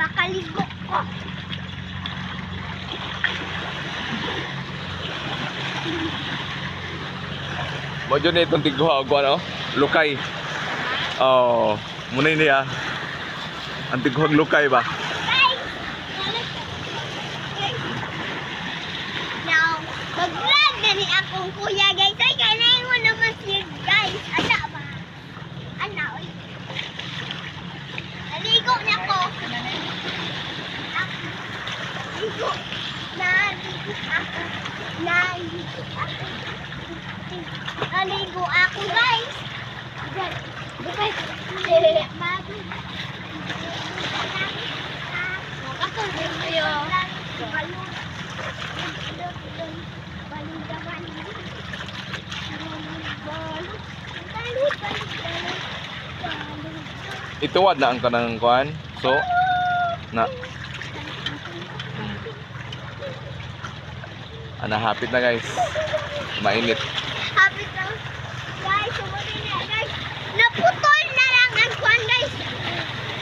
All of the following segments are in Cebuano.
Nakaligo ko. Mo dyan na itong tigguha og ano? Lukay. Oh, muna niya. Ang tiguhag lukay ba? Guys! Guys! Now, mag-vlog na ni akong kuya, guys. Ay, kailangan mo naman siya, guys. Ana ba? Ana, oy. Naligo na ko. Naligo. Naligo ako. Naligo ako. Naligo ako, guys. Guys, Ituwad na ang kanang kuan. So, na. Ana, hapit na, guys. Mainit. Happy na. Guys, sumuli na, guys. Naputol na lang ang kuan, guys.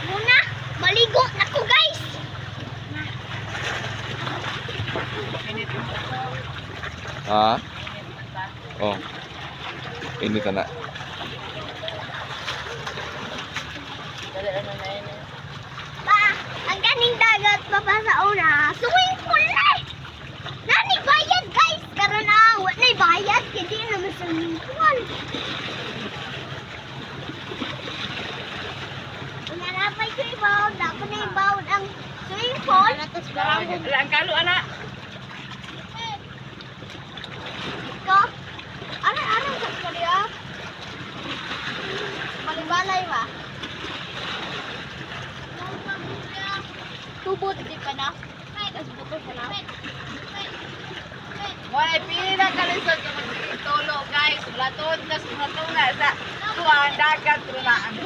Muna, maligo na ko, guys. Ha? Oh. Init na na. Pa, ang ganing dagat pa pa sa una, swimming pool na eh. Nani bayad, guys. Karon na, wala bayad. Hindi naman swimming pool. Una na pa yung ibaw, dapat na ibaw ang swimming pool. Wala ang kalo ana. Ko, ano ano sa Korea? Malibalay ba? Tubod di pa na. Tas buto pa na. Wala pila kalisod ka magtulo, guys. Wala tuod na sa mga tunga sa kuan dagat pero na ang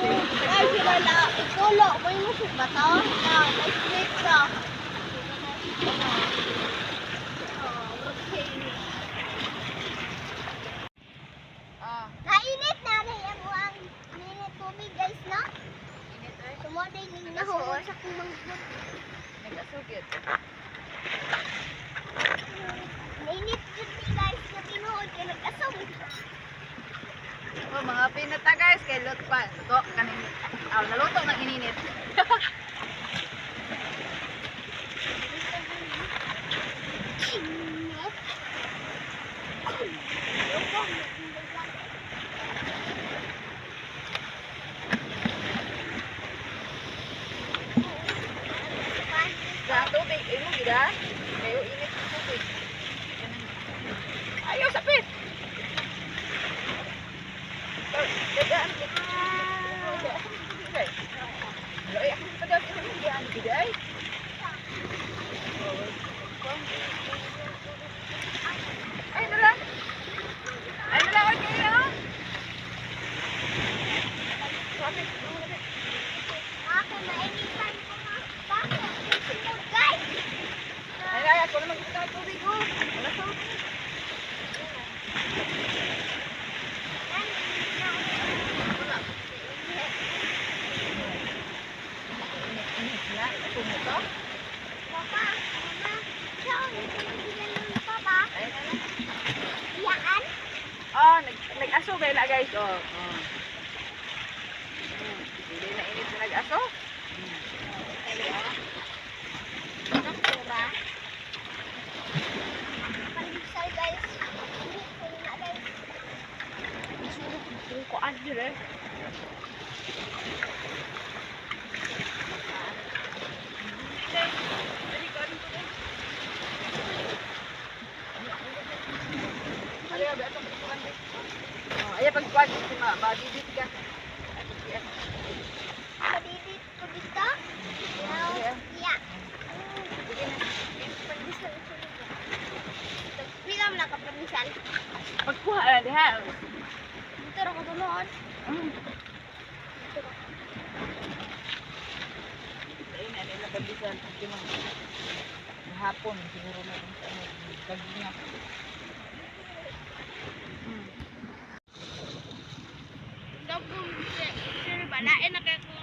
Ay, sila na. Itulo. May musik ba to? Na, may snake to. Ah, Nainit na rin ang init tubig, guys, no? init eh. Sumoday ning nahuon sa kumanggot. Nagasugit. Nainit jud ni, guys, na tinuod kay nag-asog. Oh, mga pinata, guys, kay lot pa. Luto kanin. Ah, naluto ng ininit. Sa tubig, imo gid ah. Kayo init ang tubig. Ayaw sapit. Ay, nala. Ay, nala, okay, ah. Sapit, sapit. Ako, mainitan ko na. Bakit? Sunod, guys! Ay, ay, ako naman gusto ng tubig, oh. Wala sa Init na. Tumuto. Papa, mama, ciao, ng papa. Ay, nala. Iyaan? Oh, nag-aso kayo na, guys. Oh. Oh. Hindi na init na nag-aso. Nakura. Pandesal, guys. Hindi ko na, guys. Kung kuan yun eh. Ay, pagkuan si ma, madidit ka. Ay, pagkuan. Madidit ko dito. Now, iya. Sige na. Pandesal ko dito. Pila mo na ka pandesal? Pagkuha na diha. Dito ra ko tunoon. Ayun na nila kabisan pag mga hapon siguro na dun sa ano, gabi.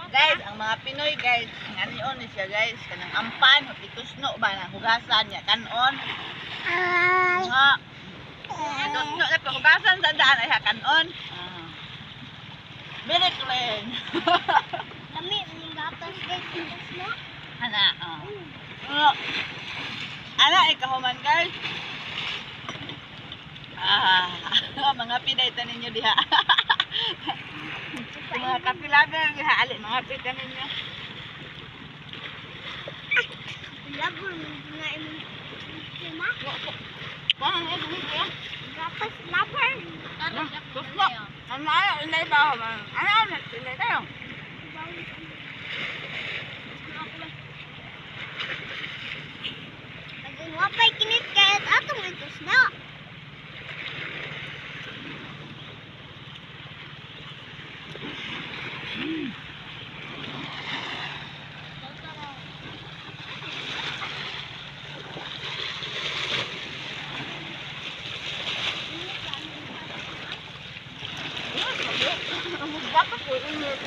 Guys, ang mga Pinoy, guys, anion ni siya, guys. Kanang ampan, itusno ba na hugasan niya kanon. Ay. Nga. Itusno na pa hugasan sa daan ay kanon. Ah. Very clean. Lami, ang gatas guys. Gatas na. Ana, oh. Oh. Ana, ikahuman, guys. Ah, mga piday ta ninyo diha. Mga kapilaber diha ali, mga piday ninyo. Labor, nga imong kuma. Wah, ang ito niya. Gatas labor. Tusno. Ano ayo, inday ba ako? Ano ano, inday tayo. Wapay kinit kahit atong itos na. Bakit po init?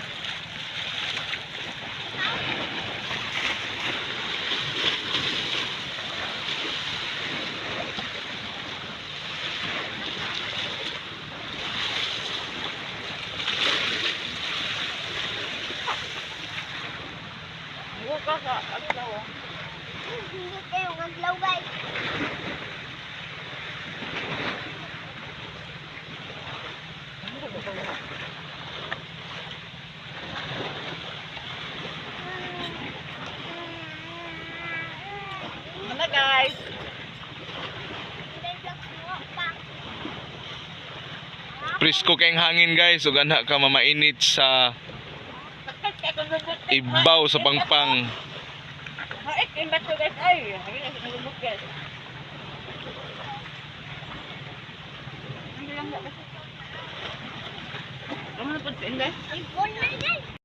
Buka sa adlaw. Hindi kayo naglaw, guys. Ano, guys? Presko kayong hangin, guys, ug anha ka mamainit sa ibaw sa pangpang. Haik, imbat ko, guys. Ay, ay, nalubog, guys. Ano lang guys? Kamu na po guys? Ibo.